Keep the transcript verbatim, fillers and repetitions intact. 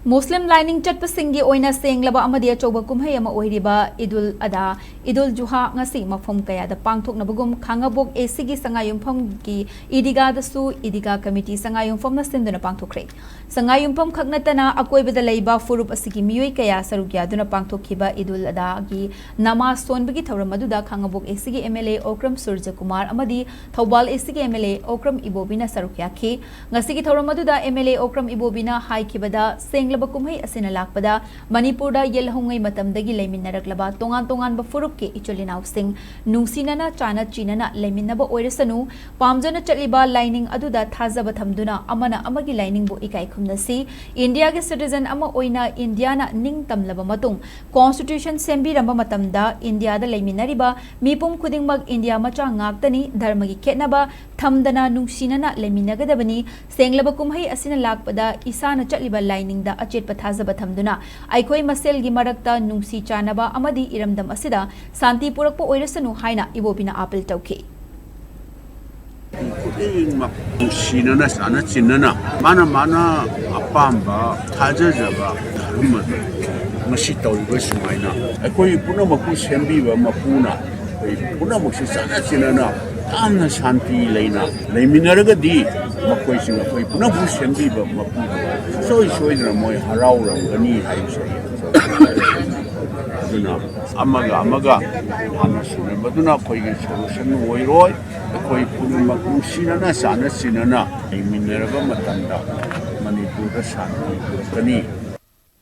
ꯃꯨꯁꯂꯤꯝ ꯂꯥꯏꯅꯤꯡ ꯆꯠꯄꯁꯤꯡꯒꯤ ꯑꯣꯏꯅ ꯁꯦꯡꯂꯕ ꯑꯃꯗꯤ ꯑꯆꯧꯕ ꯀꯨꯝꯍꯩ ꯑꯃ ꯑꯣꯏꯔꯤꯕ ꯏꯗꯨꯜ ꯑꯗꯥ, ꯏꯗꯨꯜ ꯖꯨꯍꯥ, ꯉꯁꯤ ꯃꯐꯝ ꯀꯌꯥꯗ ꯄꯥꯡꯊꯣꯛꯅꯕꯒꯨꯝ ꯈꯥꯉꯕꯣꯛ ꯑꯦꯁꯤꯒꯤ ꯁꯉꯥꯏꯌꯨꯝꯐꯝꯒꯤ ꯏꯗꯤꯒꯥꯗꯁꯨ ꯏꯗꯤꯒꯥ ꯀꯃꯤꯇꯤ ꯁꯉꯥꯏꯌꯨꯝꯐꯝꯅ ꯁꯤꯟꯗꯨꯅ ꯄꯥꯡꯊꯣꯛꯈ꯭ꯔꯦ꯫ ꯁꯉꯥꯏꯌꯨꯝꯐꯝ ꯈꯛ ꯅꯠꯇꯅ ꯑꯀꯣꯏꯕꯗ ꯂꯩꯕ ꯐꯨꯔꯨꯞ ꯑꯁꯤꯒꯤ ꯃꯤꯑꯣꯏ ꯀꯌꯥ ꯁꯔꯨꯛ ꯌꯥꯗꯨꯅ ꯄꯥꯡꯊꯣꯛꯈꯤꯕ ꯏꯗꯨꯜ ꯑꯗꯥꯒꯤ ꯅꯃꯥꯖ ꯁꯣꯟꯕꯒꯤ ꯊꯧꯔꯝ ꯑꯗꯨꯗ ꯈꯥꯉꯕꯣꯛ ꯑꯦꯁꯤꯒꯤ M L A Okram Surajkumar ꯑꯃꯗꯤ ꯊꯧꯕꯥꯜ ꯑꯦꯁꯤꯒꯤ ꯑꯦꯝ ꯑꯦꯜ ꯑꯦ ꯑꯣꯀ꯭ꯔꯝ ꯏꯕꯣꯕꯤꯅ ꯁꯔꯨꯛ ꯌꯥꯈꯤ꯫ ꯉꯁꯤꯒꯤ ꯊꯧꯔꯝ ꯑꯗꯨꯗ ꯑꯦꯝ ꯑꯦꯜ ꯑꯦ ꯑꯣꯀ꯭ꯔꯝ ꯏꯕꯣꯕꯤꯅ ꯍꯥꯏꯈꯤꯕꯗ, ꯁꯦꯡꯂꯕ ꯀꯨꯝꯍꯩ ꯑꯁꯤꯅ ꯂꯥꯛꯄꯗ ꯃꯅꯤꯄꯨꯔꯗ ꯌꯦꯜꯍꯧꯉꯩ ꯃꯇꯝꯗꯒꯤ ꯂꯩꯃꯤꯟꯅꯔꯛꯂꯕ ꯇꯣꯉꯥꯟ ꯇꯣꯉꯥꯟꯕ ꯐꯨꯔꯨꯞꯀꯤ ꯏꯆꯤꯜ ꯏꯅꯥꯎꯁꯤꯡ ꯅꯨꯡꯁꯤꯅꯅ ꯆꯥꯅ ꯆꯤꯅꯅ ꯂꯩꯃꯤꯟꯅꯕ ꯑꯣꯏꯔꯁꯅꯨ, ꯄꯥꯝꯖꯅ ꯆꯠꯂꯤꯕ ꯂꯥꯏꯅꯤꯡ ꯑꯗꯨꯗ ꯊꯥꯖꯕ ꯊꯝꯗꯨꯅ ꯑꯃꯅ ꯑꯃꯒꯤ ꯂꯥꯏꯅꯤꯡꯕꯨ ꯏꯀꯥꯏ ꯈꯨꯝꯅꯁꯤ꯫ ꯏꯟꯗꯤꯌꯥꯒꯤ citizen ꯑꯃ ꯑꯣꯏꯅ ꯏꯟꯗꯤꯌꯥꯅ ꯅꯤꯡ ꯇꯝꯂꯕ ꯃꯇꯨꯡ constitution ꯁꯦꯝꯕꯤꯔꯝꯕ ꯃꯇꯝꯗ ꯏꯟꯗꯤꯌꯥꯗ ꯂꯩꯃꯤꯟꯅꯔꯤꯕ ꯃꯤꯄꯨꯝ ꯈꯨꯗꯤꯡꯃꯛ ꯏꯟꯗꯤꯌꯥ ꯃꯆꯥ ꯉꯥꯛꯇꯅꯤ, ꯙꯔꯃꯒꯤ ꯈꯦꯠꯅꯕ ꯊꯝꯗꯅ ꯅꯨꯡꯁꯤꯅꯅ ꯂꯩꯃꯤꯟꯅꯒꯗꯕꯅꯤ꯫ ꯁꯦꯡꯂꯕ ꯀꯨꯝꯍꯩ ꯑꯁꯤꯅ ꯂꯥꯛꯄꯗ ꯏꯁꯥꯅ ꯆꯠꯂꯤꯕ ꯂꯥꯏꯅꯤꯡꯗ ꯑꯆꯦꯠꯄ ꯊꯥꯖꯕ ꯊꯝꯗꯨꯅ ꯑꯩꯈꯣꯏ ꯃꯁꯦꯜꯒꯤ ꯃꯔꯛꯇ ꯅꯨꯡꯁꯤ ꯆꯥꯟꯅꯕ ꯑꯃꯗꯤ ꯏꯔꯝꯗꯝ ꯑꯁꯤꯗ ꯁꯥꯟꯇꯤ ꯄꯨꯔꯛꯄ ꯑꯣꯏꯔꯁꯅꯨ ꯍꯥꯏꯅ ꯏꯕꯣꯕꯤꯅ ꯑꯥꯄꯤꯜ ꯇꯧꯈꯤ꯫ ꯈꯨꯗꯤꯡꯃꯛ ꯅꯨꯡꯁꯤꯅꯅ ꯆꯥꯅ ꯆꯤꯟꯅꯅ ꯃꯥꯅ ꯃꯥꯅ ꯑꯄꯥꯝꯕ ꯊꯥꯖꯖꯕ ꯙꯔꯃꯗ ꯉꯁꯤ ꯇꯧꯔꯤꯕ ꯁꯨꯃꯥꯏꯅ ꯑꯩꯈꯣꯏ ꯄꯨꯝꯅꯃꯛꯄꯨ ꯁꯦꯝꯕꯤꯕ ꯃꯄꯨꯅ ꯑꯩꯈꯣꯏ ꯄꯨꯝꯅꯃꯛꯁꯨ ꯆꯥꯅ ꯆꯤꯟꯅꯅ ꯌꯥꯝꯅ ꯁꯥꯟꯇꯤ ꯂꯩꯅ ꯂꯩꯃꯤꯟꯅꯔꯒꯗꯤ ꯃꯈꯣꯏꯁꯤꯡ ꯑꯩꯈꯣꯏ ꯄꯨꯝꯅꯃꯛꯄꯨ ꯁꯦꯝꯕꯤꯕ ꯃꯄꯨꯅ ꯁꯨꯡꯁꯣꯏ ꯁꯣꯏꯗꯅ ꯃꯣꯏ ꯍꯔꯥꯎꯔꯝꯒꯅꯤ ꯍꯥꯏꯕꯁꯦ ꯑꯩ ꯑꯗꯨꯅ ꯑꯃꯒ ꯑꯃꯒ ꯍꯥꯟꯅ ꯁꯤꯟꯅꯕꯗꯨꯅ ꯑꯩꯈꯣꯏꯒꯤ solution ꯑꯣꯏꯔꯣꯏ꯫ ꯑꯩꯈꯣꯏ ꯄꯨꯝꯅꯃꯛ ꯅꯨꯡꯁꯤꯅꯅ ꯆꯥꯅ ꯆꯤꯟꯅꯅ ꯂꯩꯃꯤꯟꯅꯔꯕ ꯃꯇꯝꯗ ꯃꯅꯤꯄꯨꯔꯗ ꯁꯥꯟꯇꯤ ꯄꯨꯔꯛꯀꯅꯤ꯫